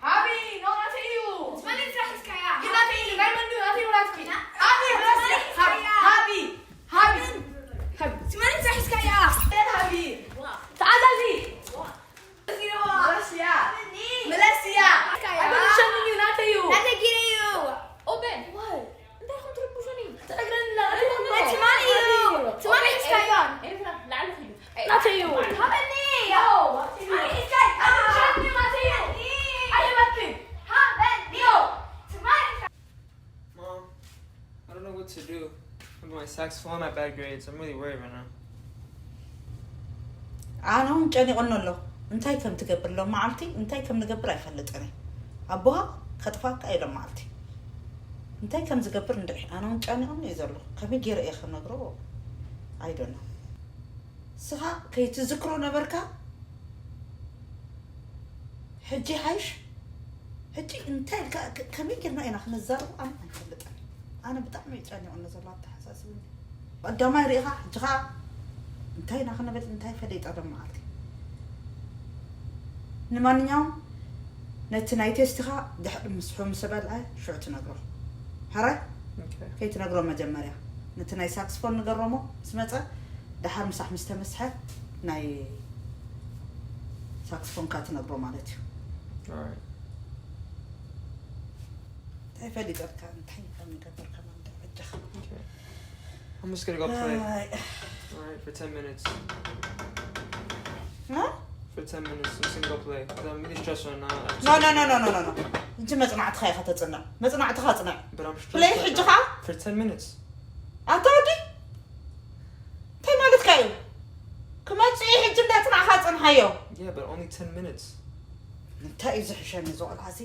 ሃቢ፣ ኖ፣ ናተይ እዩ። ትማሊ ስራሕ ሒዝካያ። ግን ናተይ እዩ። ናይ መን እዩ? ናተይ እዩ፣ ናትኪ። ሃቢ፣ ሃቢ፣ ሃቢ፣ ሃቢ፣ ሃቢ። ትማሊ ስራሕ ሒዝካያ። ሃቢ። ተኣዛዚ። መለስያ። መለስያ። ሒዝካያ። ኣበል ሸሚኒ እዩ፣ ናተይ እዩ። ናተይ ጊረ እዩ። ኦበን። እንታይ ኢኹም ትርብሹኒ? ትነግረኒ ኣላ። ትማሊ እዩ። ትማሊ ሒዝካያ። ኤርትራ፣ ላዕሊ ኺዱ። ናተይ እዩ። ሃበኒ። ዮ። ሃበኒ፣ ናተይ እዩ። ሃበኒ። ሃበኒ። Mom, I don't know what to do with my saxophone, my bad grades. I'm really worried right now. ኣነ እውን ጨኒቑኒ ኣሎ። እንታይ ከም ትገብር ሎም መዓልቲ እንታይ ከም ንገብር ኣይፈልጥን እየ። ኣቦኻ ከጥፋካ እየ ሎም መዓልቲ። እንታይ ከም ዝገብር ንርኢ። ኣነ እውን ጨኒቑኒ እዩ ዘሎ። ከመይ ገይረ እየ ክነግሮ? I don't know። ንስኻ ከይትዝክሮ ነበርካ። ሕጂ ሓይሽ። ሕጂ እንታይ ኢልካ፣ ከ-፣ ከመይ ጌርና ኢና ክነዛርቦ? ኣነ ኣይፈልጥን። ኣነ ብጣዕሚ እዩ ጨኒቑኒ ዘሎ ኣተሓሳስብኒ። ቀዳማይ ርኢኻ፣ ሕጂ ኸኣ እንታይ ኢና ክንብል፣ እንታይ ፈሊጠ ሎም መዓልቲ። ንማንኛውም ነቲ ናይ ቴስትኻ ድሕሪ ምስ ሑምስ በልዐ ሽዑ ትነግሮ። ሕራይ? ኦኬ። ከይትነግሮ መጀመርያ። ነቲ ናይ ሳክስፎን ንገሮሞ ምስ መጸ፣ ደሓር ምሳሕ ምስ ተመስሐ ናይ ሳክስፎንካ ትነግሮ ማለት እዩ። Alright. እንታይ ፈሊጠልካ፣ እንታይ ከም ንገብር ከማን ደረጃኻ። Okay. I'm just gonna go play. ኣይ። Alright, for ten minutes. ኖ? For ten minutes, I'm just gonna go play. 'Cause I'm really stressed right now. I'm No, no, no, no, no, no, no. እንጂ መጽናዕትኻ ኢኻ ተጽንዕ። መጽናዕትኻ ጽንዕ። But I'm stressed Play right ሕጂ now. ኸኣ? For ten minutes. ኣታ ወዲ? እንታይ ማለትካ እዩ? ክመጽእ እዩ ሕጂ እንዳጽናዕኻ ጽንሓዮ። Yeah, but only ten minutes. እንታይ እዩ ዝሕሸኒ እዚ ቆልዓ እዚ?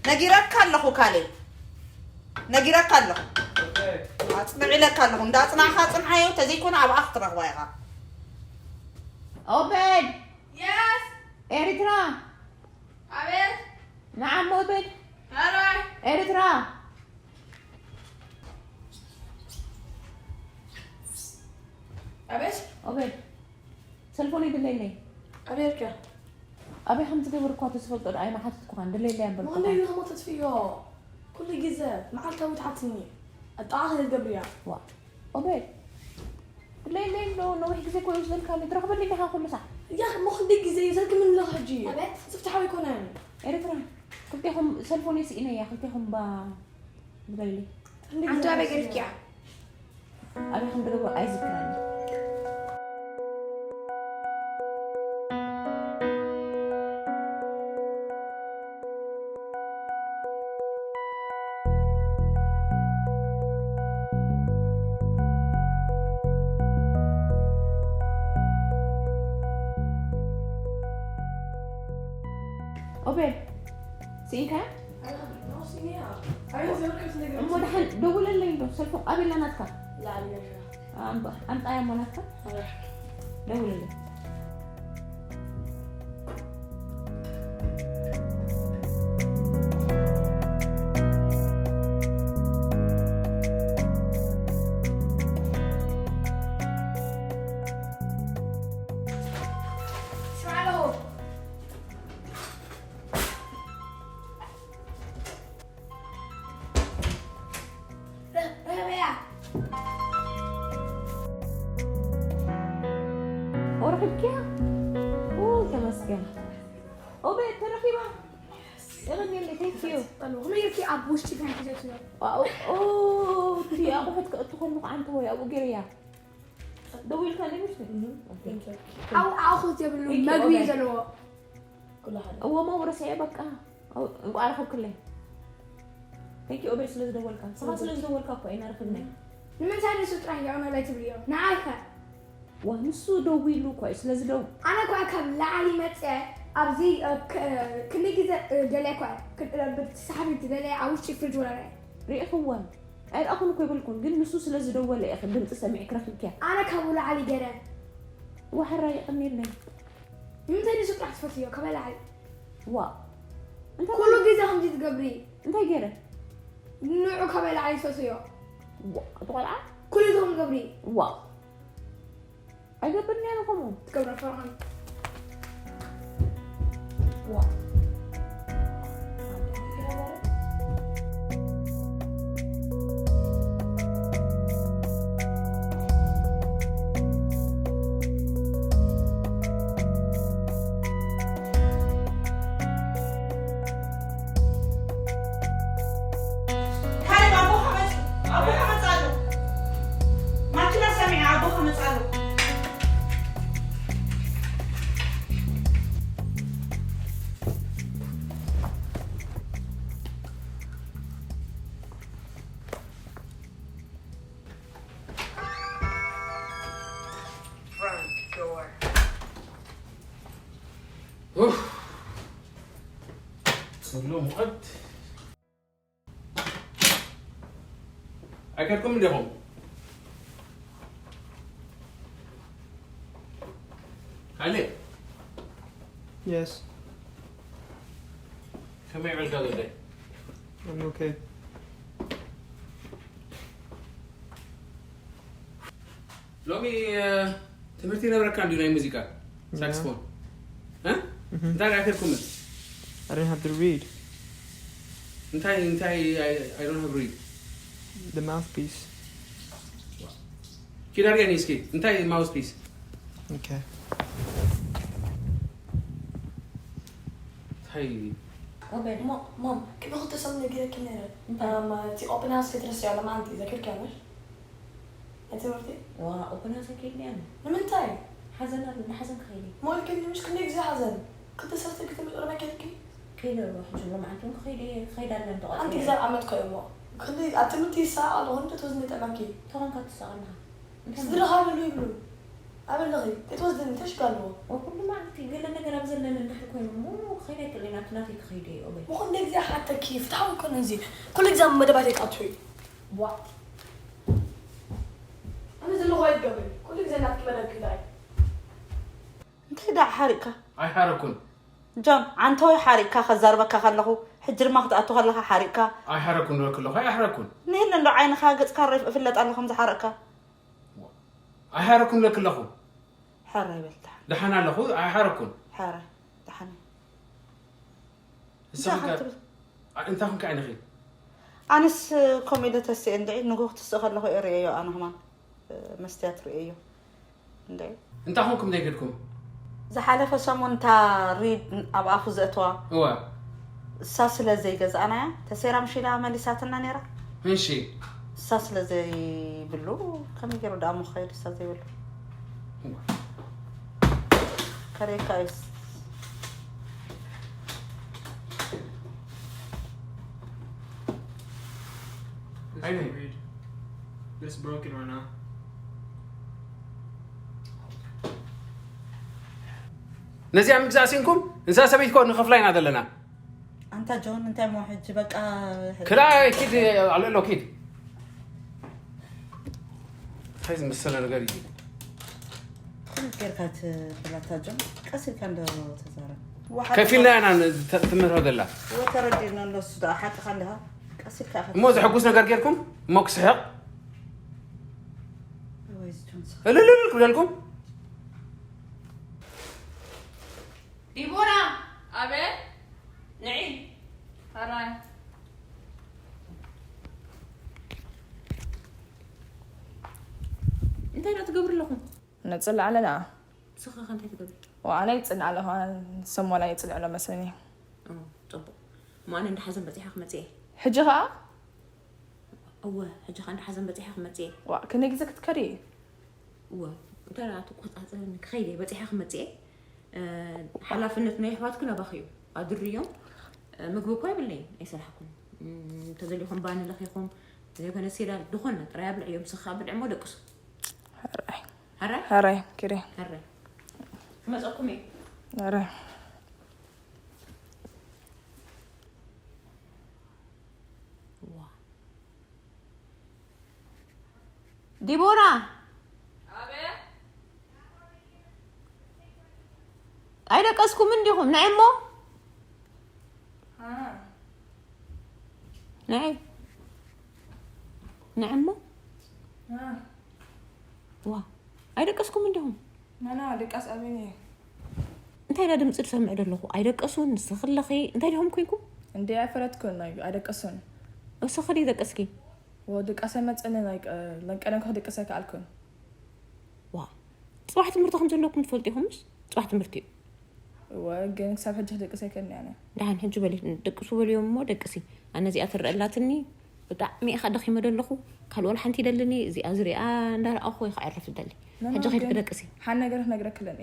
ነጊረካ ኣለኹ ካሌብ። ነጊረካ ኣለኹ። Okay. ኣጽንዕ ኢለካ ኣለኹ። እንዳጽናዕኻ ጽንሓዮ፣ ተዘይኮነ ኣብኣ ክትረኽባ ኢኻ። ኦቤድ! Yes! ኤሪትራ! ኣቤት! ንዓም ኦቤድ! ሕራይ! ኤሪትራ! ኣቤት! ኦቤድ! ሰልፎነይ ድለይለይ። ኣበይ ርክያ? ኣበይ ከም ዝገበርኳ ተዝፈልጦ ደኣ ኣይምሓተትኩኻን፣ ድለይለይ ኣንበልኩኻ። ማለይ ኢኻ ተጥፍዮ? ኩሉ ግዜ መዓልታዊ ትሓትኒ። ኣጣቓ ከይትገብርያ። ዋ። ኦቤድ። ድለይለይ እንዶ ነዊሕ ግዜ እኮ ይወስደልካ ኣሎ። ትረኽበኒ ዲኻ ኩሉ ሳዕ? ያ፣ እሞ ክንደይ ግዜ ይዘልክ ምን ኣለኻ ሕጂ? ኣቤት። ፍትሓዊ ኣይኮነን። ኤርትራ፣ ክልቴኹም ሰልፎነይ ስኢነያ፣ ክልቴኹም ባ ድለይለይ። ክንደይ ግዜ ኣንቱ ኣበይ ይዘልክ ገርክያ? ኣበይ ከም ዝገበሩ ኣይዝክረኒ። ኦቤድ፣ ስኢንካያ? እሞ ደሓን ደውለለይ እንዶ፣ ሰልፎ ኣበይ ኣላ ናትካ? ኣምጣያ እሞ ናትካ። ደውለለይ። ኦ፣ ረኺብክያ? ኦ፣ ተመስገን። ኦቤ፣ ተረኺባ። የቐንየለይ፣ thank you። ከመይ ጌርኪ ኣብ ውሽጢ ፈንኪ ዘትዮ? ኦ፣ ኦ፣ እቲ ኣቑሑት ከእቱ ከለኹ ዓንተቦይ ኣብኡ ገይረያ። ደዊልካለይ ምሽ? እህ፣ ኦኬ። Thank you. ኣብኡ ኣቑሑት የብሉ፣ Thank you, መግቢ እዩ ኦቤ። ዘለዎ። እዎ፣ ማሙ ረሲዐ በቃ። ኣው፣ እንቋዕ ረኸብክለይ። Thank you፣ ኦቤል፣ ስለ ዝደወልካ። ንስኻ ስለ ዝደወልካ እኮ ኢና ረኸብናዮ። ንምንታይ ንሱ ጥራሕ ይቕረበለይ ትብልዮ? ንዓይ ከ? ዋ፣ ንሱ ደዊሉ እኮ እዩ፣ ስለ ዝደው- ኣነ እኳ ካብ ላዕሊ መፅአ፣ ኣብዚ፣ እ፣ ክ-፣ ክንደይ ግዜ፣ እ፣ ደልየ እኳ፣ ክ-፣ እ፣ ብትስሓቢ ዝደለየ ኣብ ውሽጢ ፍሪጅ ወረረ። ርኢኽዎ? ኣይረኣኹን እኮ ይበልኩን፣ ግን ንሱ ስለ ዝደወለ ኢኺ ድምፂ ሰሚዕኪ ረኺብክያ። ኣነ ካብኡ ላዕሊ ገይረ። ዋሕራ የቐንየለይ። ንምንታይ ንሱ ጥራሕ ትፈትዮ? ካባይ ላዕሊ። ዋ እንታይ ኩሉ ግዜ ከምዚ ትገብሪ። እንታይ ገይረ ንዑ ካበይ ላዕሊ ሰስዮ። ዋ እቲ ቆልዓ ኩሉ ግዜ ከም ትገብሪ። ዋ ኣይገብር ነይሩ ከምኡ ትገብረ ፈርዖን። ዋ ካሌብ ኣቦኻ መጽ ኣቦኻ መጽ ኣሎ። ማኪና ሰሚዐ ኣቦኻ መጽ ኣሎ። Front door. ኡፍ። ዘሎ ሙቐት ኣይከድኩም እንዲኹም ካሌ Yes, ከመይ ዕልጋ ዘለ I'm okay. ሎሚ ትምህርቲ ይነበረካ እንዲ ናይ ሙዚቃ ሳክስፎን እንታይ ኣይከድኩምን I didn't have to read እንታይ እንታይ I don't have read the mouthpiece. ኪድ ኣድርገኒ እስኪ እንታይ ማውስፒስ Okay. እንታይ ሞ- ሞም ቅድሚ ክልተ ሰሙን ነጊረኪ ነይረ። እም፣ እቲ ኦፕን ሃውስ ከይትረስዕዮ ለማዓንቲ ዘኪርክዮ ነሽ? ናይ ትምህርቲ ዋ ኦፕን ሃውስ ኣይከይድን እየ ኣነ ንምንታይ? ሓዘን ኣሎ ንሓዘን ክኸይድ እየ ሞልኪ ምሽ ክንደይ ግዜ ሓዘን ክልተ ሰለስተ ግዜ ምሽ ኦሮምያ ከይድኪ ከይደ ኣለኹ ሕጂ ሎማዓንቲ እውን ክኸይድ እየ ክኸይድ ኣለኒ ሓንቲ ተቋፂረ ግዜ ኣብ ዓመት ከእሞ ክንደይ ኣብ ትምህርቲ ይሰዓቕ ኣለኹ እንደ ትወዝኒ ጠመኪ ተኾንካ ትሰቐልኻ እንታይ ስድራ ሃበሉ ይብሉ ኣበለኺ ከይትወስድኒ እንታይ ሽግር ኣለዎ? ወኩሉ መዓልቲ ገለ ነገር ኣብ ዘለኒ እንድሕር ኮይኑ እሞ ክኸይድ ኣይክእልን ኣብቲ ናተይ ክኸይድ እየ ኦበይ ብኹሉ ግዜ ሓተኪ ፍትሓዊ ኮነ እዚ ኩሉ ግዜ ኣብ መደባት ኣይትኣትዊ ቧ ኣነ ዘለኹ ኣይትገብሪ ኩሉ ግዜ ናትኪ መደብ ክዳይ እንታይ ደኣ ሓሪቕካ ኣይሓረኩን ጆን ዓንተወይ ሓሪቕካ ከዛርበካ ከለኹ ሕጂ ድማ ክትኣቱ ከለኻ ሓሪቕካ ኣይሓረኩን ንበኪ ኣለኹ ኣይሓረኩን ንህለ እንዶ ዓይንኻ ገጽካ ርእ እፍለጥ ኣሎ ከም ዝሓረቕካ ኣይሓረኩን ንበኪ ኣለኹ ሕራይ በል ደሓን ደሓን ኣለኹ ኣይሓረኩን ሕራይ ደሓን ንስኺ ከ እንታይ እንታይ ኮንካ ዓይንኺ ኣነስ ከምኡ ኢለ ተስኤ እንድዒ ንግሆ ክትስእ ከለኹ እየ ርእየዮ ኣነ ከማን መስትያት ርእየዮ እንድዒ እንታይ ኮንኩም ዘይከድኩም ዝሓለፈ ሰሙን እታ ሪድ ኣብ ኣፉ ዘእተዋ እወ እሳ ስለ ዘይገዛእናያ ተሰይራ ምሽ ኢላ መሊሳትና ነይራ እሺ እሳ ስለ ዘይብሉ ከመይ ገይሩ ደኣ ምኸይድ እሳ ዘይብሉ ከርእየካ እዩስ This I is didn't. weird. This is broken right now. ነዚኣ ምግዛእ ሲንኩም እንሳ ሰበይት ኮ ንኸፍላ ኢና ዘለና ኣንታ ጆን እንታይ ሞ ሕጂ በቃ ክላ ኪድ ኣሎ ኣሎ ኪድ እንታይ ዝመሰለ ነገር እዩ ከምት ጌርካ ትብላታ ጆን ቀስ ኢልካ እንዶ ተዛረብ ከፊልና ኢና ን- ተ- ትምህሮ ዘላ ወተረዲእና እነሱ ደኣ ሓቅኻ እንዲኻ ቀስ ኢልካ ኢኻ እሞ ዘሐጉስ ነገር ጌርኩም እሞ ክስሕቕ ወይ ጆን እልልል ክብለልኩም ዲቦራ ኣቤት ንዒ ኣራይ እንታይ ዶ ትገብሪ ኣለኹም ነፅል ኣለና ንስኻ ከ እንታይ ትገብሪ ኣነ ይፅል ኣለኹ ሰሞላ ይፅል ኣሎ መስለኒ ኦ፣ ፅቡቅ እሞ ኣነ እንዳ ሓዘን በፂሓ ክመፅእ እየ ሕጂ ከዓ እወ ሕጂ ከዓ እንዳ ሓዘን በፂሓ ክመፅእ እየ ዋ ክንደይ ግዜ ክትከዲ እወ እንታይ ደኣ ትቆፃፀርኒ ክኸይድ እየ በፂሓ ክመፅእ እየ እ፣ ሓላፍነት ናይ ኣሕዋትክን ኣባኺ እዩ ኣድርዮም እ፣ ምግቢ እኳ የብለይን ኣይሰርሓኩን እም፣ እንተዘሊኹም ባኒ ለኺኹም ዘይኮነ ሲዳ ዝኾነ ጥራይ ኣብልዕዮም ስኻ ብልዕሞ ደቅሱ ሕራይ ሓራይ ሕራይ ኪሪ ሕራይ ክመፀኩም እየ ሕራይ ዲቦራ ኣይደቀስኩም እንዲኹም ናይ እሞ ንዓይ ንዕሞ ዋ ኣይደቀስኩም እንዲኹም ናና ደቃስ ኣበኒ እንታይ ዳ ድምፂ ዝሰምዕ ዘለኹ ኣይደቀሱን ንስኽለኺ እንታይ ዲኹም ኮይንኩም እንደ ኣይፈለጥኩን ኣይደቀሱን እስኽዲ ደቀስኪ ወድቃሰ መፀኒ ለንቀለም ክደቅሰ ከኣልኩን ዋ ፅባሕ ትምህርቲ ከም ዘለኩም ትፈልጡ ኢኹምስ ፅባሕ ትምህርቲ እዩ እወ ግን ክሳብ ሕጂ ክደቅሰ ከኒ ኣነ ደሓን ሕጂ በሊ ደቅሱ በልዮም እሞ ደቅሲ ኣነ እዚኣ ትረአ ኣላትኒ ብጣዕሚ ኢኻ ደኺመ ደለኹ ካልእ ወላ ሓንቲ ይደልኒ እዚኣ ዝሪኣ እንዳረኣኹ ወይ ከዕርፍ ደሊ ሕጂ ከይድ ክደቅሲ ሓን ነገር ክነግረክለኒ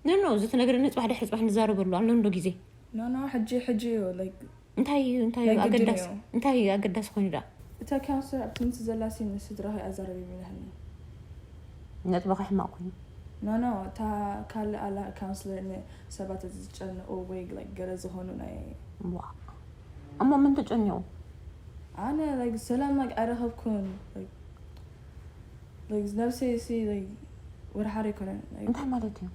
ኖ ኖ እዚ ትነግርኒ ፅባሕ ድሕሪ ፅባሕ ንዛረበሉ ኣሎ እንዶ ግዜ ኖ ኖ ሕጂ ሕጂ እዩ like እንታይ እዩ እንታይ እዩ ናይ ግድን ኣገዳሲ እዩ። እንታይ እዩ ኣገዳሲ ኮይኑ ዳ እታ ካውንስለር ኣብ ትምህርቲ ዘላ ሲ ንስድራ ኣዛረቢ ይብላህኒ ነጥብኻ ሕማቕ ኮይኑ ኖ ኖ እታ ካልእ ኣላ ካውንስለር ንሰባት ዝጨንቑ ወይ like ገለ ዝኾኑ ናይ ዋ እሞ ምን ተጨኒቑ ኣነ like ሰላም like ኣይረኸብኩን like like ነብሰይ ሲ like ወርሓር ኣይኮነን like እንታይ ማለት እዩ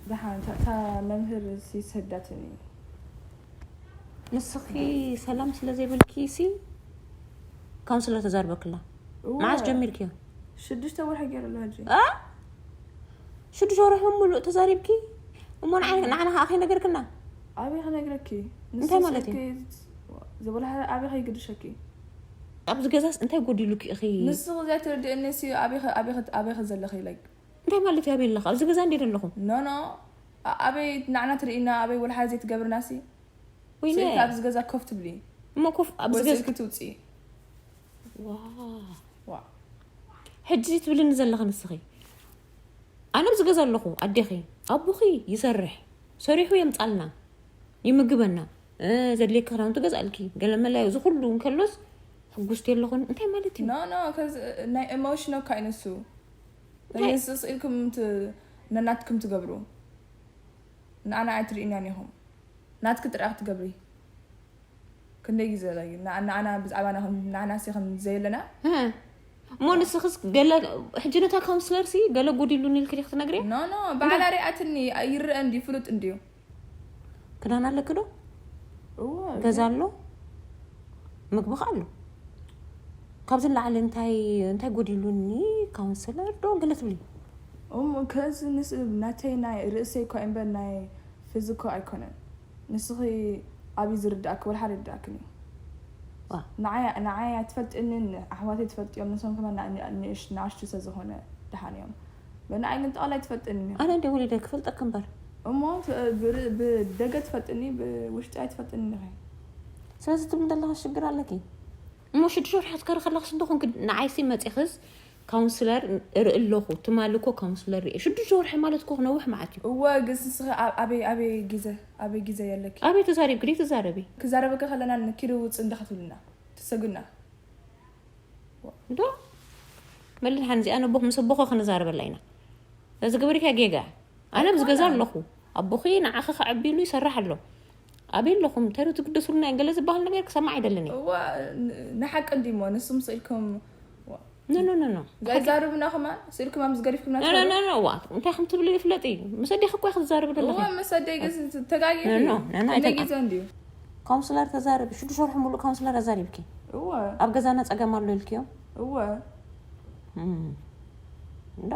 ደሓን እታ- እታ መምህር ሲ ሰዳትኒ ንስኺ ሰላም ስለ ዘይብልኪ ሲ ካውንስለር ተዛርበክላ እወ፣ መዓስ ጀሚርክዮ ሽዱሽተ ወርሒ ገይሩ ኣሎ ሕጂ እ? ሽዱሽተ ወርሒ ሙሉእ ተዛሪብኪ እሞ ንዓይ- ንዓና ከዓ ከይነገርክና ኣበይ ክነግረኪ እንታይ ማለት እዩ? ዘበላ ኣበይ ከይግድሸኪ ኣብዚ ገዛስ እንታይ ጎዲሉኪ ኢኺ ንስኺ ዘይትርድእኒ ሲ ኣበይ ከ- ኣበይ ከ- ኣበይ ከ ዘለኺ like እንታይ ማለት እዩ ኣበይ ኣለኹ ኣብዚ ገዛ እንዴ ኣለኹ no no ኣበይ ንዓና ትርኢና ኣበይ ወላ ሓደ ዘይትገብርና ሲ ወይነ ስእልኪ ኣብዚ ገዛ ኮፍ ትብሊ እሞ ኮፍ ኣብዚ ወይ ገዛ ስእልኪ ትውፅኢ ዋ ዋ ሕጂ ትብልኒ ዘለኺ ንስኺ ኣነ ኣብዚ ገዛ ኣለኹ ኣዴኺ ኣቦኺ ይሰርሕ ሰሪሑ የምፃልና ይምግበና እ፣ ዘድልየኪ ክዳውንቲ ገዛልኪ ገለመለ እዚ ኩሉ እንከሎስ ሕጉስቲ የለኹን እንታይ ማለት እዩ no no ከዚ ናይ emotional ካ እዩ ንሱ እንታይ? ንስስ ኢልኩም ት- ነናትኩም ትገብሩ ንኣና ኣይትርእናን ኢኹም ናትኪ ጥራሕ ክትገብሪ ክንደይ ግዜ ላይ ንኣና ብዛዕባና ንኣና ሲ ከም ዘየለና እ፣ እሞ ንስኽስ ገለ ሕጂ ነታ ካውንስለር ሲ ገለ ጎዲሉኒ ኢልኪ ዲኺ ትነግርያ no no ባዕላ ሪኣትኒ ይረአ እንድዩ ፍሉጥ እንድዩ ክዳን ኣለኪ ዶ እወ ገዛ ኣሎ ምግቢ ከ ኣሎ ካብዚ ንላዕሊ እንታይ እንታይ ጎዲሉኒ ካውንስለር ዶ ገለ ትብሊ እሞ ከዚ ንስ ናተይ ናይ ርእሰይ እኳ እምበር ናይ ፊዚኮ ኣይኮነን ንስኺ ኣብዩ ዝርዳእኪ ወላ ሓደ ይርዳእክን እዩ ዋ። ንዓይ ንዓይ ኣይትፈልጥንን ኣሕዋተይ ትፈልጥዮም ንሶም ከማን ንእሽ- ንኣሽቱ ስለ ዝኾነ ደሓን እዮም ንዓይ ግን ጠቕላይ ትፈልጥንን እዮም ኣነ እንደ ወሊደ ክፈልጠክ እምበር እሞ ት- ብር- ብደገ ትፈልጥኒ ብውሽጢ ኣይትፈልጥኒ ኢኺ ስለዚ ትብል ዘለኻ ሽግር ኣለኪ እሞ ሽዱሽተ ወርሒ ክትከሪ ከለኽስ እንተኾንክ ንዓይሲ መፂኽስ ካውንስለር እርኢ ኣለኹ ትማሊ እኮ ካውንስለር ርኤ ሽዱሽተ ወርሒ ማለት እኮ ክነውሕ መዓት እዩ እወ ግስ ንስኺ ኣብ- ኣበይ ኣበይ ግዘ ኣበይ ግዘ የለኪ ኣበይ ተዛሪብኪ ደይ ትዛረቢ ክዛረበካ ከለና ንኪሪ ውፅ እንዳ ክትብልና ትሰግና ዶ መልድሓን እዚኣ ነቦ ምስ ኣቦኸ ክንዛረበላ ኢና እዚ ግበሪካ ጌጋ ኣነ ኣብዚ ገዛ ኣለኹ ኣቦኺ ንዓኸ ከዕቢሉ ይሰርሕ ኣሎ ኣበይ ኣለኹም እንታይ ዶ ትግደሱልና ገለ ዝበሃል ነገር ክሰማዕ ኣይደልን እዩ እዋ ን- ንሓቂ እንዲሞ ንስም ስኢልኩም ኖ ኖ ኖ ኖ ዘይዛርብና ከማን ስኢልኩም ኣብ ዝገሪፍኩምና ኖ ኖ ኖ ኖ ዋ እንታይ ከም ትብል ይፍለጥ እዩ ምስ ኣዴኺ እኮ ክትዛረብ እዋ ዘለኺ መሰደይ ግዝ ተጋጊ ኖ፣ ኖ፣ ኖ፣ ኖ፣ ከነ ኣይተጋ- ግዘ እንድዩ ካውንስለር ተዛረቢ ሽዱሽተ ወርሒ ሙሉእ ካውንስለር ኣዛሪብኪ እወ ኣብ ገዛና ፀገም ኣሎ ኢልክዮ እወ እንዶ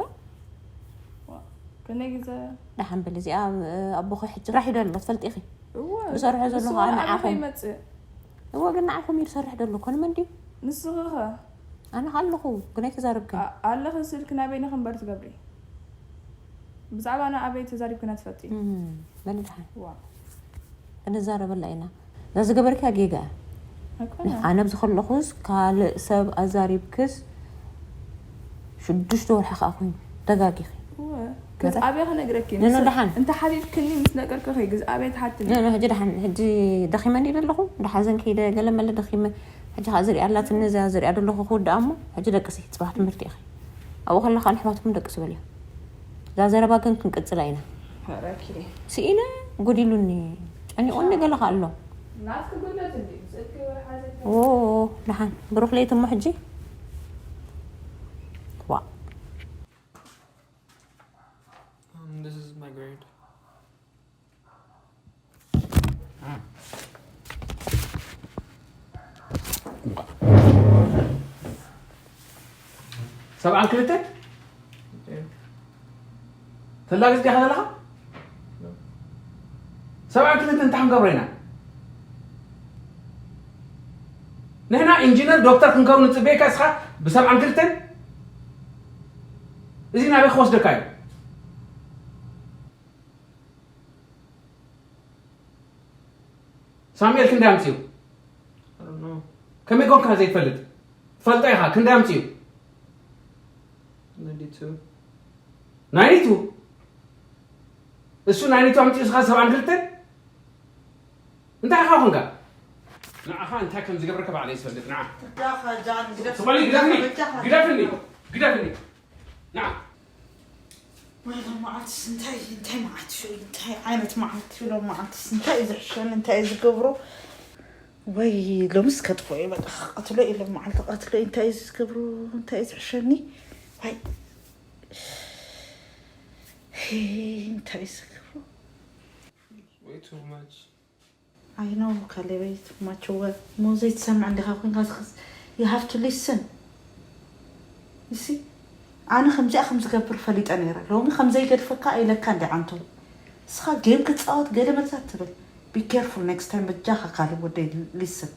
ከነ ግዘ ደሓን በሊ እዚኣ ኣቦኸ ሕጂ ራሕ ይደሎ ትፈልጢ ኢኺ እወ ዝሰርሖ ዘሎ ንሱ ከዓ ኣበይ ንዓኹም። ይመፅእ እወ ግን ንዓኹም እዩ ዝሰርሕ ደሎ ኮነ መን ድዩ ንስኺ ኸ ኣነ ከ ኣለኹ ግን ኣይተዛረብክን ኣ- ኣለኺ ስልክ ናበይ ንክንበር ትገብሪ ብዛዕባ ንኣበይ ተዛሪብክና ትፈልጢ እም፣ በሊ ደሓን ዋ ክንዛረበላ ኢና እዛ ዝገበርክያ ጌጋ እያ ኣይኮነ ኣነ ኣብዚ ከለኹስ ካልእ ሰብ ኣዛሪብክስ ሽዱሽተ ወርሒ ከዓ ኮይኑ ደጋጊኺ እወ። ግዝ ኣበይ ክነግረኪ ኖ፣ ኖ፣ ደሓን። እንተ ሓሊፍክኒ ምስ ነገርክኺ ግዝ ኣበይ ትሓትኒ ኖ፣ ኖ፣ ሕጂ ደሓን ሕጂ ደኺመ እንዲ ዘለኹ ደሓዘን ከይደ ገለ መለ ደኺመ ሕጂ ከዓ ዝሪኣ ኣላትኒ እዛ ዝሪኣ ዘለኹ ክውድኣ እሞ ሕጂ ደቅሲ ፅባሕ ትምህርቲ ኢኺ ኣብኡ ከለካ ንሕዋትኩም ደቅሲ በልዮ እዛ ዘረባ ግን ክንቅፅላ ኢና ፈረኪ ስኢነ ጎዲሉኒ ጨኒቑኒ ገለ ከ ኣሎ ናትኪ ጉድለት እንዲ ስእልኪ ወርሓ ኦ ደሓን ብሩክ ለይቲ እሞ ሕጂ ዋ Um, this is my grade. ሰብዓን ክልተን ተላግጽ ዲኻ ዘለኻ? ሰብዓን ክልተን እንታይ ክንገብሮ ኢና? ንሕና ኢንጂነር ዶክተር ክንከውን ንጽበየካ፣ እስኻ ብሰብዓን ክልተን? እዚ ናበይ ክወስደካ እዩ? ሳሙኤል ክንደይ ኣምፅኡ? ከመይ ኮንካ ዘይትፈልጥ? ትፈልጦ ኢኻ። ክንደይ ኣምፅኡ? ናይኒቱ። እሱ ናይኒቱ ኣምፅኡ፣ እስኻ ሰብዓን ክልተን? እንታይ ኢኻ ኮንካ? ንዓኻ እንታይ ከም ዝገብረካ ባዕለይ ዝፈልጥ። ንዓ። ትባኻ ጃን፣ ግደፍ። ትኾኒ ግደፍኒ። በጃኻ። ግደፍኒ። ግደፍኒ። ንዓ። ወይ ሎም መዓልትስ እንታይ፣ እንታይ መዓልቲ ሽው፣ እንታይ ዓይነት መዓልቲ እዩ ሎም መዓልትስ? እንታይ እዩ ዝሕሸኒ? እንታይ እዩ ዝገብሮ? ወይ ሎምስ ከጥፎ እዩ በቃ፣ ክቐትሎ እዩ ሎም መዓልቲ፣ ቀትሎ እዩ። እንታይ እዩ ዝገብሮ? እንታይ እዩ ዝሕሸኒ? ወይ፣ ሄይ፣ እንታይ እዩ ዝገብሮ? Way too much. I know ካሌበይ፣ ማቸወ ሞ ዘይትሰምዕ እንዲኻ ኮንካ ዝኸስ you have to listen. እሲ ኣነ ከምዚኣ ከም ዝገብር ፈሊጠ ነይረ። ሎሚ ከም ዘይገድፈካ ኢለካ እንዲ ዓንቶ። እስኻ ጌም ክትጻወት ገለ መግዛት ትብል። Be careful next time በጃኻ ካሌብ ወደይ፣ listen.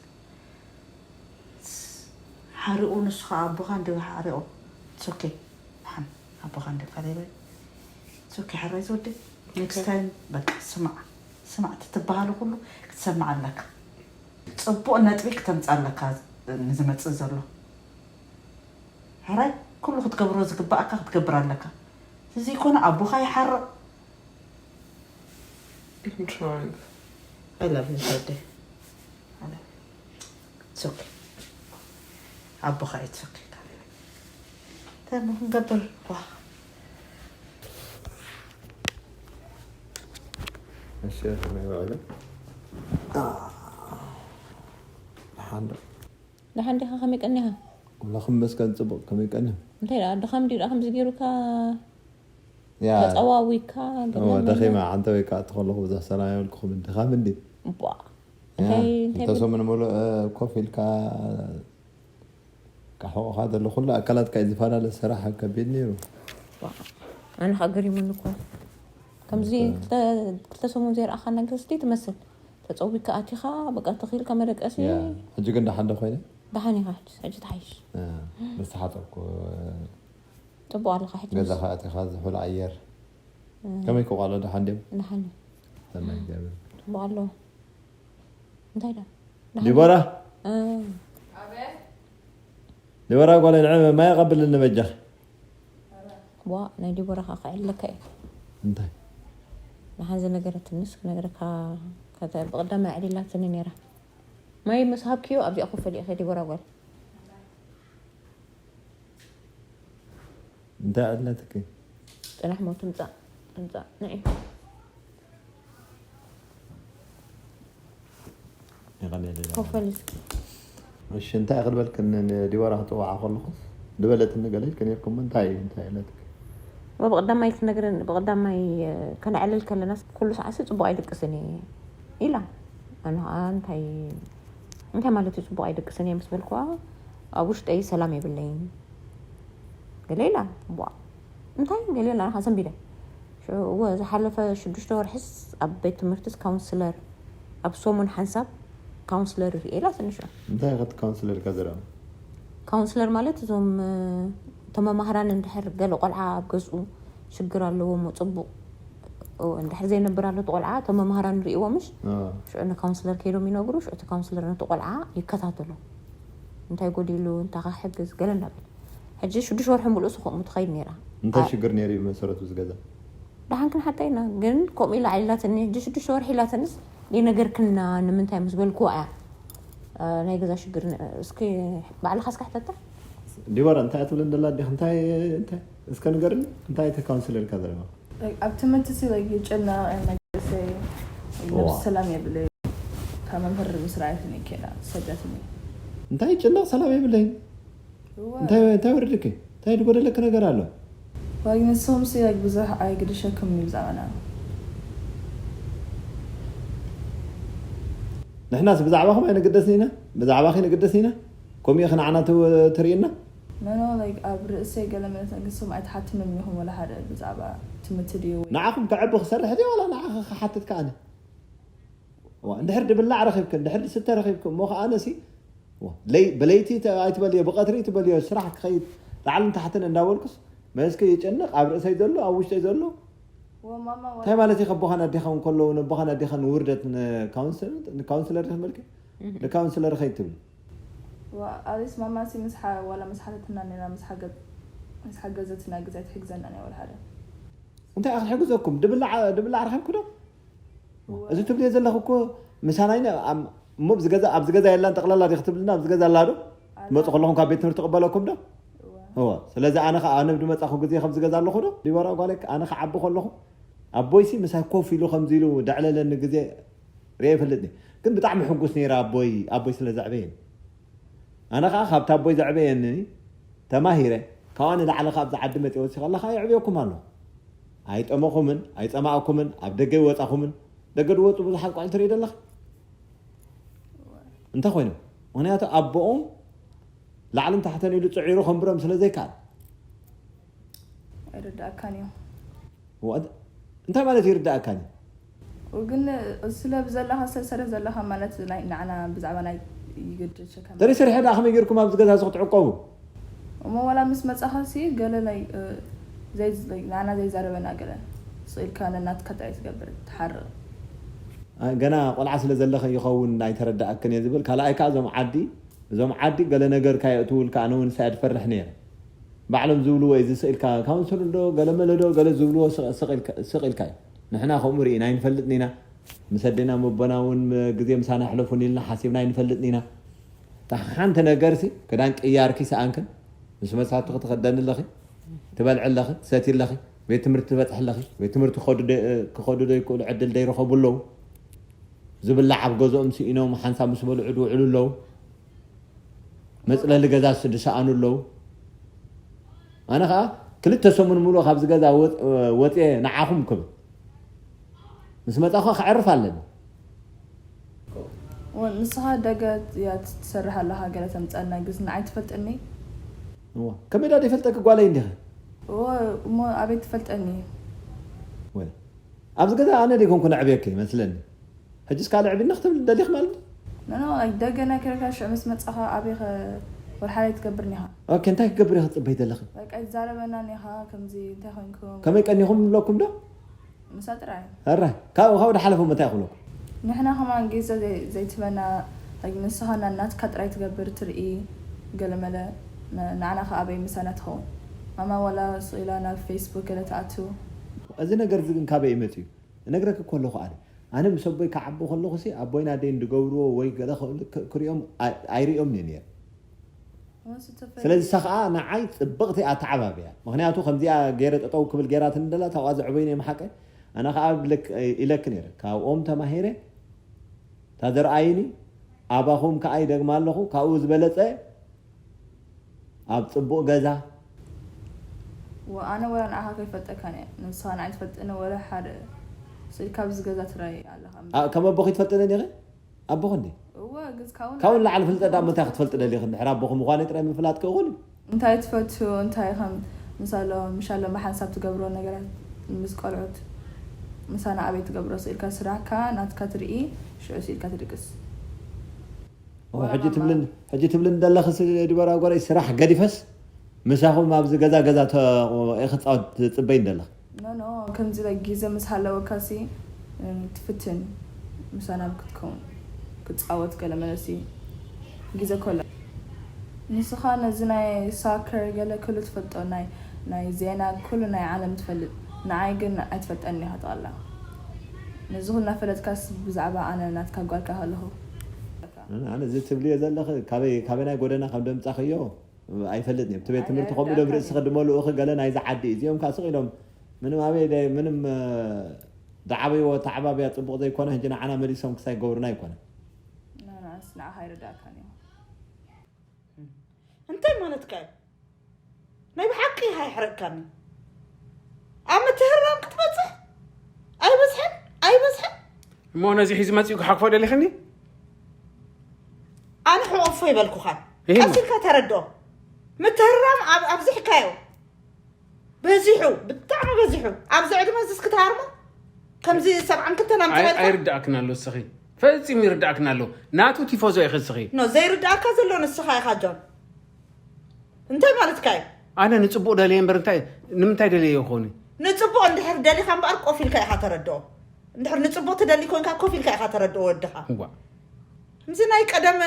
ሓሪቑ ንሱ ኸዓ ኣቦኻ እንዲ ሓሪቑ። It's okay. ደሓን ኣቦኻ እንዲ ካሌበይ። It's okay ሕራይ ዝወደይ። Next time በቃ ስማዕ። ስማዕ እቲ ትበሃሉ ኩሉ ክትሰምዕ ኣለካ። ጽቡቕ ነጥቢ ክተምጽእ ኣለካ ንዝመጽእ ዘሎ። ሕራይ ኩሉ ክትገብሮ ዝግባኣካ ክትገብር ኣለካ። እዚ ይኮነ ኣቦኻ ይሓርቕ። I'm trying. I love you, Zade. I love you. It's okay. ኣቦኻ it's okay. እንታይ እሞ ክንገብር? ዋ። እሺ፣ ከመይ ውዒሉ? ደሓን ዶ? ደሓን ዲኻ? ከመይ ቀኒኻ? ኣምላኽ ይመስገን፣ ጽቡቕ። ከመይ ቀኒኻ? እንታይ ደኣ፣ ድኻም ድዩ ደኣ ከምዚ ገይሩካ? ያ። ተጸዋዊካ፣ ገለ እወ፣ መለ? ደኺመ፣ ዓንተ ወይ ከዓ እትኸለኹ ብዙሕ ሰላም የብልኩኹም። ድኻም እንዲ? ቧ። ያ፣ እንታይ፣ እንታይ እንተ ብል- ሰሙን ሙሉእ፣ እ፣ ኮፍ ኢልካ፣ ቃ ሕቑኻ ዘሎ ኩሉ ኣካላትካ እዩ ዝፈላለ፣ ስራሕ ከቢድ ነይሩ። ቧ። ኣነ ኸኣ ገሪሙኒ እኮ። ከምዚ እወ። ክልተ፣ ክልተ ሰሙን ዘይረኣኻና ገስቲ ትመስል። ተጸዊካ ኣቲኻ፣ በቃ፣ ተኺልካ መደቀሲ። ያ፣ ሕጂ ግን ደሓን ዶ ኮይነ? ደሓን ኢኻ፣ ሕጂ፣ ሕጂ ትሓይሽ። እ፣ ምስ ተሓጸብኩ፣ እ፣ ጽቡቕ ኣለኻ፣ ሕጂ ገዛ ምስ- ከኣ ኣቲኻ ዝሑል ኣየር። እ። ከመይ ክቋሎ ደሓን ድዮም? ደሓን እዩ። ሰናይ እግዚኣብሔር። ጽቡቕ ኣለዎ። እንታይ ዳ? ደሓን ዲቦራ? እ። ዲቦራ ጓለይ፣ ንዐ ማይ ኣቐብልኒ በጃኺ። ዋ፣ ናይ ዲቦራ ኸዓ ክዕለካ እየ። እንታይ? ንሓዚ ነገረትንስ ክነግረካ፣ ከተ-፣ ብቐዳማይ ኣዕሊላትኒ ነይራ። ማይ ምስ ሃብክዮ ኣብዚኣ ኮፍ በሊ ኢኺ ዲቦራ ጓል። እንታይ ኣዕሊላትኪ? ጽናሕ ሞ ትምጻእ፣ ትምጻእ፣ ንዒ። የቐንየለይ። ኮፍ በሊ እስኪ። እሺ፣ እንታይ ክድበልክን ንዲቦራ ክጽውዓ ከለኹስ ድበለትኒ ገለ ኢልኪ ነይርኩም፣ እንታይ፣ እንታይ ኢለትኪ? ወ ብቐዳማይ ትነግረን፣ ብቐዳማይ፣ እ፣ ከነዕልል ከለናስ ኩሉ ሰዓትሲ ጽቡቕ ኣይድቅስን እየ ኢላ። ኣነ ኸኣ እንታይ፣ እንታይ ማለት እዩ ጽቡቕ ኣይድቅስን እየ ምስ በልኩዋ፣ ኣብ ውሽጠይ ሰላም የብለይን። ገለ ኢላ፣ ቧ፣ እንታይ ገለ ኢላ፣ ንኻ ዘንቢለ። ሽዑ፣ እወ፣ ዝሓለፈ ሽዱሽተ ወርሒስ ኣብ ቤት ትምህርትስ ካውንስለር፣ ኣብ ሰሙን ሓንሳብ ካውንስለር ርእየ ኢላ ትንሽ። እንታይ ኢኻ እቲ ካውንስለር ኢልካ ዘረባ? ካውንስለር ማለት እዞም፣ እ፣ እቶም መማህራን እንድሕር ገለ ቆልዓ ኣብ ገዝኡ ሽግር ኣለዎ እሞ ጽቡቕ፣ ኦ፣ እንድሕር ዘይነብር ኣሎ እቲ ቆልዓ፣ እቶም መማህራን ርእይዎ ምሽ? አ። ሽዑ ንካውንስለር ከይዶም ይነግሩ፣ ሽዑ እቲ ካውንስለር ነቲ ቆልዓ ይከታተሎ። እንታይ ጎዲሉ፣ እንታይ ክሕግዝ፣ ገለ እንዳበለ። ሕጂ ሽዱሽተ ወርሒ ሙሉእ እሱ ከምኡ ትኸይድ ነይራ። እንታይ አ- ሽግር ነይሩ እዩ ብመሰረቱ እዚ ገዛ? ደሓን ክንሓታ ኢና፣ ግን ከምኡ ኢላ ኣዕሊላትኒ፣ ሕጂ ሽዱሽተ ወርሒ ኢላትንስ፣ ዘይነገርክና ንምንታይ ምስ በልክዋ እያ፣ እ፣ ናይ ገዛ ሽግር ነ-፣ እስኪ ባዕልኻ እስኪ ሕተታ። ዲቦራ፣ እንታይ እያ ትብለን ዘላ ኣዴኺ? እንታይ፣ እንታይ? እስከ ንገርኒ፣ እንታይ እቲ ካውንስለር ኢልካ ዘለኻ? ኣብ ትምህርቲ ሲ፣ like፣ ይጨነቕ፣ and፣ like፣ say፣ like፣ ዋ። ነብሲ ሰላም የብለይ። ካብ መምህር ምስ ረኣየትኒ ከይዳ ሰጃትኒ። እንታይ ይጭነቕ፣ ሰላም የብለይን? እወ። እንታይ፣ እንታይ ወረደኪ? እንታይ ዝጎደለኪ ነገር ኣሎ? ዋይ፣ ንስኹም ሲ፣ like፣ ብዙሕ ኣይግድሸኩም እዩ ብዛዕባና። ንሕናስ ብዛዕባኹም ኣይንግደስን ኢና? ብዛዕባኺ ንግደስ ኢና? ከምኡ ኢኺ ንዓና ት-፣ ትርእይና? No, no, like ኣብ ርእሰይ ገለ መለት ንሶም ኣይትሓትኑን ኢኹም ወላ ሓደ ብዛዕባ ትምህርቲ ድዩ ወይ ንዓኹም ከዕቢ ክሰርሕ ድየ ዋላ ንዓኻ ክሓትት ከኣነ? እዋ፣ እንድሕር ድብላዕ ረኺብክ እንድሕር ድስተ ረኺብክ እሞ ከኣነ ሲ እዋ፣ ለይ- ብለይቲ ተ- ኣይትበልዮ ብቐትሪ ትበልዮ ስራሕ ክኸይድ ላዕልን ታሕትን እንዳበልኩስ መስክ ይጨነቕ ኣብ ርእሰይ ዘሎ ኣብ ውሽጠይ ዘሎ ወማማ እንታይ ማለት እዩ ከቦኻን ኣዴኻን ከለዉ ነቦኻን ኣዴኻን ውርደት ንካውንስለር ዲኺ መልክ ንካውንስለር ኸይድ ትብል ኣሊስ ማማሲ ምስ ሓ- ዋላ ምስ ሓተትና ኔራ ምስ ሓገ- ምስ ሓገዘትና ግዜ ትሕግዘና ናይ ወላ ሓደ እንታይ ክትሕግዘኩም ድብላዕ ድብላዕ ረኺብኩ ዶ እዚ ትብልዮ ዘለኹ እኮ ምሳና ኢና እሞ ኣብዚ ገዛ ኣብዚ ገዛ የላን ጠቕላላ ዲኺ ትብልና ኣብዚ ገዛ ኣላ ዶ ትመፁ ከለኹም ካብ ቤት ትምህርቲ ትቕበለኩም ዶ እወ ስለዚ ኣነ ከዓ ኣነ ብድመፃኹ ግዜ ከምዚ ገዛ ኣለኹ ዶ ዲቦራ ጓለይ ኣነ ክዓቢ ከለኹ ኣቦይሲ ምሳይ ኮፍ ኢሉ ከምዚ ኢሉ ደዕለለኒ ግዜ ርአ ይፈልጥኒ ግን ብጣዕሚ ሕጉስ ነይረ ኣቦይ ኣቦይ ስለ ዘዕበየኒ ኣነ ከዓ ካብቲ ኣቦይ ዘዕበየኒ ተማሂረ ካብኣ ንላዕሊ ካብዚ ዓዲ መፅእ ወፂ ከለካ የዕብየኩም ኣሎ ኣይጠመኹምን ኣይፀማእኩምን ኣብ ደገ ይወፃኹምን ደገ ድወፁ ብዙሓት ቆልዑ ትርኢ ደለኻ እንታይ ኮይኖም ምክንያቱ ኣቦኦም ላዕልን ታሕተን ኢሉ ፅዒሩ ከንብሮም ስለ ዘይከኣል ኣይርዳእካን እዩ እንታይ ማለት ይርዳእካን ግን ስለ ብዘለካ ስለሰረ ዘለካ ማለት ናይ ንዓና ብዛዕባ ናይ ይግድ ሸከም ተሪ ስርሐ ዳ ከመይ ገይርኩም ኣብዚ ገዛ እዚ ክትዕቀቡ እሞ ዋላ ምስ መጻኻ ሲ ገለ ናይ ንዓና ዘይዛረበና ገለ ስኢልካ ነናትካ ጥራይ ትገብር ትሓርቕ ገና ቆልዓ ስለ ዘለኸ ይኸውን ኣይተረዳእክን እየ ዝብል ካልኣይ ከዓ እዞም ዓዲ እዞም ዓዲ ገለ ነገር ካየእትውልካ ኣነ እውን ሳያ ትፈርሕ ነይረ ባዕሎም ዝብልዎ እዩ ዝስኢልካ ካውንስል ዶ ገለ መለ ዶ ገለ ዝብልዎ ስቕ ኢልካ እዩ ንሕና ከምኡ ርኢና ኣይንፈልጥን ኢና ምስ ኣዴና መቦና እውን ግዜ ምሳና ኣሕለፉን ኢልና ሓሲብና ኣይንፈልጥን ኢና እታ ሓንቲ ነገርሲ ክዳን ቅያርኪ ሰኣንክን ምስ መሳቱ ክትኸደኒ ኣለኺ ትበልዒ ኣለኺ ትሰቲ ኣለኺ ቤት ትምህርቲ ትበፅሒ ኣለኺ ቤት ትምህርቲ ክኸዱ ዶ ይክእሉ ዕድል ዶ ይረኸቡ ኣለዉ ዝብላዕ ኣብ ገዝኦም ስኢኖም ሓንሳብ ምስ በልዑ ዝውዕሉ ኣለዉ መፅለሊ ገዛ ዝሰኣኑ ኣለዉ ኣነ ከዓ ክልተ ሰሙን ሙሉእ ካብዚ ገዛ ወፅየ ንዓኹም ክብል ምስ መፃኹ ከዕርፍ ኣለኒ ንስኻ ደገ እያ ትሰርሕ ኣለኻ ገለ ተምፀልና ግስ ንዓይ ትፈልጥኒ ከመይ ዳ ይፈልጠኪ ጓለይ እንዲኸ እሞ ኣበይ ትፈልጠኒ ኣብዚ ገዛ ኣነ ደይኮንኩ ነዕብየኪ ይመስለኒ ሕጂስ ካልዕ ዕብና ክትብል ደሊኽ ማለት ኖ ደገ ናይ ከረካ ሽዑ ምስ መጻኻ ኣበይ ወልሓላይ ትገብር ኒኻ ኦኬ እንታይ ክገብር ኢኻ ትጽበይ ዘለኺ በቃ ይዛረበና ኒኻ ከምዚ እንታይ ኮንኩም ከመይ ቀኒኹም ንብለኩም ዶ ምሳ ጥራይ ኣራ ካብ ካብ ወደ ሓለፈ መታይ ክብለኩም ንሕና ከማን ግዜ ዘይትበና ንስኻ ናትካ ጥራይ ትገብር ትርኢ ገለመለ ንዓና ከ ኣበይ ምሳና ትኸውን ማማ ዋላ ስኢላ ናብ ፌስቡክ ገለ ትኣቱ እዚ ነገር እዚ ግን ካበይ ይመጽ እዩ እነግረክ ከለኹ ኣነ ኣነ ምስ ኣቦይ ክዓቢ ከለኹ ሲ ኣቦይን ኣደይን ዝገብርዎ ወይ ገለ ክሪኦም ኣይሪኦም እየ ነይረ ስለዚ እሳ ከዓ ንዓይ ፅብቕቲ ኣተዓባብያ ምክንያቱ ከምዚኣ ገይረ ጠጠው ክብል ገይራትኒ ደላ ታብኣ ዘዕበይኒ እዮም ሓቀ ኣነ ከዓ ኢለክ ነይረ ካብኦም ተማሂረ እታ ዘርኣይኒ ኣባኹም ከዓ ይደግማ ኣለኹ ካብኡ ዝበለፀ ኣብ ፅቡቕ ገዛ ኣነ ወላ ንዓኻ ከይፈልጠካ ንስኻ ንዓይ ትፈልጥኒ ወላ ሓደ ስኢልካ ኣብዚ ገዛ ትራይ ኣለኻ ከም ኣቦኺ ትፈልጥኒ ዲኺ ኣቦኺ እንዲ ካብኡ ንላዕሊ ፍልጠት ዳኣ ምንታይ ክትፈልጢ ደሊኺ እንድሕር ኣቦኺ ምዃነይ ጥራይ ምፍላጥ ክእኹል እዩ እንታይ ትፈቱ እንታይ ከም ምሳሎ ምሻሎ ብሓንሳብ ትገብሮ ነገራት ምስ ቆልዑት ምሳና ኣበይ ትገብሮ ስኢልካ ስራሕካ ናትካ ትርኢ ሽዑ ስኢልካ ትድቅስ ሕጂ ትብልን ደለኺ ድበራ ጎረይ ስራሕ ገዲፈስ ምሳኹም ኣብዚ ገዛ ገዛ ክፃወት ትፅበይ እንደለኺ ኖ ኖ ከምዚ ላይ ግዜ ምስ ሃለወካ ሲ ትፍትን ምሳና ክትከውን ክትፃወት ገለ መለሲ ግዜ ኮለ ንስኻ ነዚ ናይ ሳከር ገለ ኩሉ ትፈልጦ ናይ ናይ ዜና ኩሉ ናይ ዓለም ትፈልጥ ንዓይ ግን ኣይትፈልጠኒ ኢኻ ጠቕላ ነዚ ኩልና ፈለጥካስ ብዛዕባ ኣነ ናትካ ጓልካ ከለኹ ኣነ እዚ ትብልዮ ዘለኺ ካበይ ካበይ ናይ ጎደና ከም ደምፃኽዮ ኣይፈልጥን እዮም እቲ ቤት ትምህርቲ ከምኡ ኢሎም ርእሲ ክድመልኡኺ ገለ ናይዚ ዓዲ እዚኦም ከዓ ስቕ ኢሎም ምንም ኣበይ ምንም ዳዓበይዎ ተዓባብያ ፅቡቕ ዘይኮነ ሕጂ ንዓና መሊሶም ክሳይ ገብሩና ኣይኮነ ንዓስ ንዓኻ ኣይርዳእካን እዩ እንታይ ማለትካ እዩ ናይ ብሓቂ ሃይሕረቅካኒ ኣብ ምትህርራም ክትበፅሕ ኣይበዝሐን ኣይበዝሐን እሞ ነዚ ሒዚ መፂኡ ክሓክፎ ደሊኽኒ ኣነ ሕቆፎ ይበልኩኻን ቀስ ኢልካ ተረድኦ ምትህራም ኣብ ኣብዚሕካዮ በዚሑ፣ ብጣዕሚ በዚሑ። ኣብዚ ዕድመ እዚስ ክትሃርሞ ከምዚ ሰብዓን ክልተን ኣምፅኻ ኢልካ? ኣይርዳእክን ኣሎ እስኺ፣ ፈፂሙ ይርዳእክን ኣሎ። ናቱ ቲፎዞ ኢኺ እስኺ። ኖ ዘይርዳእካ ዘሎ ንስኻ ኢኻ ጆን። እንታይ ማለትካ እዩ? ኣነ ንፅቡቅ ደልየ እምበር እንታይ ንምንታይ ደልየ ይኾን? ንፅቡቅ እንድሕር ደሊኻ እምበኣር ኮፍ ኢልካ ኢኻ ተረድኦ። እንድሕር ንፅቡቅ ትደሊ ኮንካ ኮፍ ኢልካ ኢኻ ተረድኦ ወድኻ። እዋ ከምዚ ናይ ቀደም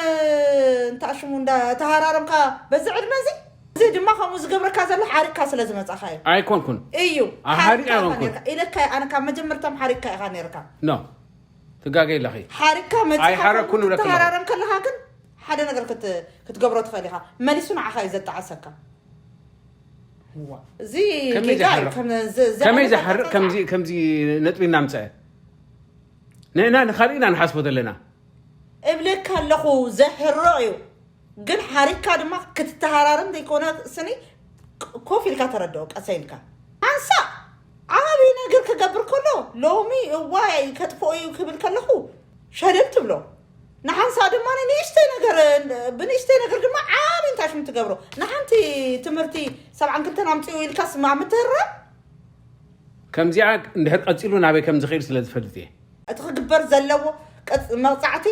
እንታሽሙ እንዳተሃራረምካ በዚ ዕድመ እዚ እዚ ድማ ከምኡ ዝገብረካ ዘሎ ሓሪቅካ ስለ ዝመፃኻ እዩ። ኣይኮንኩን እዩ ኣሃሪቅ ኣይኮንኩን። ኢለካ። ኣነ ካብ መጀመርታ ሓሪቅካ ኢኻ ነርካ። ኖ ትጋገ ኣለኺ። ሓሪቅካ ኣይሓረኩን መፅኻ እብለካ ኣለኹ። ትተሃራረም ከለኻ ግን ሓደ ነገር ክት- ክትገብሮ ትኽእል ኢኻ። መሊሱ ንዓኻ እዩ ዘጣዓሰካ። እዚ ከመይ ጌጋ እዩ። ዝሓርቕ? ከም ዚ- እዚ ከመይ ዓይነት ዝሓርቕ ኣጣዓሳ ከምዚ ከምዚ ነጥቢ እናምፀአ ንሕና ንኻልእ ኢና ንሓስቦ ዘለና። እብለካ ኣለኹ ዘሕርቕ እዩ። ግን ሓሪካ ድማ ክትተሃራረም ዘይኮነ ስኒ ኮፍ ኢልካ ተረድኦ ቀሰ ኢልካ ሓንሳ ዓብዪ ነገር ክገብር ከሎ ሎሚ እዋይ ከጥፍኦ እዩ ክብል ከለኹ ሸለል ትብሎ። ንሓንሳ ድማ ንእሽተይ ነገር ብንእሽተይ ነገር ድማ ዓብዪ እንታይ ሽም ትገብሮ። ንሓንቲ ትምህርቲ ሰብዓን ክልተን ኣምፅኡ ኢልካስ ምትህራም ከምዚኣ እንድሕር ቀፂሉ ናበይ ከም ዝኽእል ስለ ዝፈልጥ እየ። እቲ ክግበር ዘለዎ ቅጽ- መቕጻዕቲ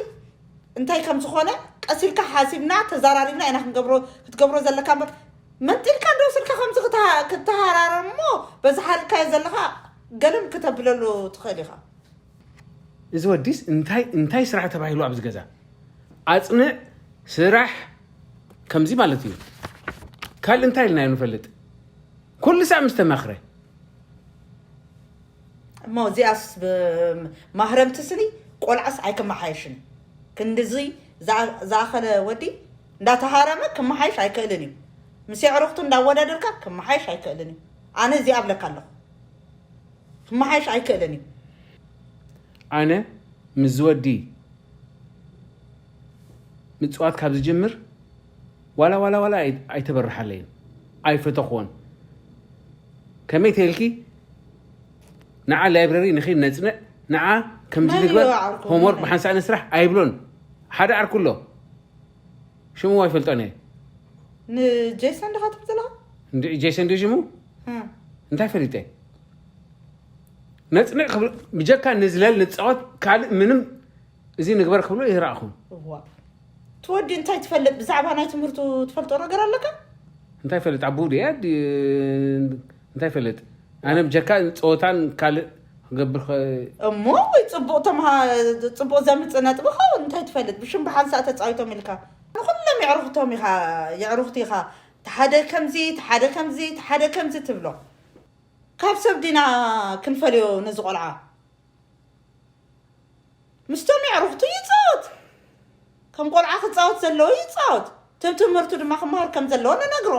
እንታይ ከም ዝኾነ ቀስ ኢልካ ሓሲብና ተዛራሪብና ኢና ክንገብሮ ክትገብሮ ዘለካ እምበር መንጢልካ እንዶ ስልካ ከምዚ ክተ- ክትተሃራረም እሞ በዚ ሓሪቕካዮ ዘለኻ ገለም ክተብለሉ ትኽእል ኢኻ። እዚ ወዲስ እንታይ እንታይ ስራሕ ተባሂሉ ኣብዚ ገዛ ኣፅንዕ ስራሕ ከምዚ ማለት እዩ። ካልእ እንታይ ኢልና ንፈልጥ? ኩሉ ሳዕ ምስ ተማኽረ እሞ እዚኣስ ብ- ማህረምቲ ስኒ ቆልዓስ ኣይከመሓየሽን። ክንድዚ ዝኣ- ዝኣኸለ ወዲ እንዳተሃረመ ክመሓየሽ ኣይክእልን እዩ። ምስ የዕሩኽቱ እንዳወዳደርካ ክመሓየሽ ኣይክእልን እዩ። ኣነ እዚኣ እብለካ ኣለኹ። ክመሓየሽ ኣይክእልን እዩ። ኣነ ምስ ዝወዲ ምፅዋት ካብ ዝጅምር ዋላ ዋላ ዋላ ኣይ- ኣይተበርሓለይን ኣይፈተኽዎን። ከመይ ተልኪ ንዓ ላይብረሪ ንኺድ ነፅንዕ ንዓ ከምዚ መን ንግበር እዩ ዓርኩ? ሆምወርክ መን እዩ? ብሓንሳእ ንስራሕ ኣይብሎን። ሓደ ዓርኩ ኣሎ ሽሙ ኣይፈልጦን እየ። ንጄሰን ድኻ ትብል ዘለኻ? እንዲ ጄሰን ድዩ ሽሙ? እም። እንታይ ፈሊጠ ነፅንዕ ክብል ብጀካ ንዝለል ንፃወት ካልእ ምንም እዚ ንግበር ክብሎ ይረእኹም። እዋ ትወዲ እንታይ ትፈልጥ? ብዛዕባ ናይ ትምህርቱ ትፈልጦ ነገር ኣለካ? እንታይ ፈልጥ ኣቡ ድያ ድ- እንታይ ፈልጥ ኣነ ብጀካ ፀወታን ካልእ ክገብር ኸ- እሞ ወይ ፅቡቅ ተምሃ ፅቡቅ ዘምፅእ ነጥቢ ኸውን እንታይ ትፈልጥ? ብሽም ብሓንሳእ ተፃዊቶም ኢልካ ንኩሎም የዕርኽቶም ኢኻ። የዕርኽቲ ኢኻ። ተሓደ ከምዚ ተሓደ ከምዚ ተሓደ ከምዚ ትብሎ ካብ ሰብ ዲና ክንፈልዮ ነዚ ቆልዓ ምስቶም የዕርኽቱ ይፃወት። ከም ቆልዓ ክፃወት ዘለዎ ይፃወት። ትብ ትምህርቱ ድማ ክመሃር ከም ዘለዎ ንነግሮ።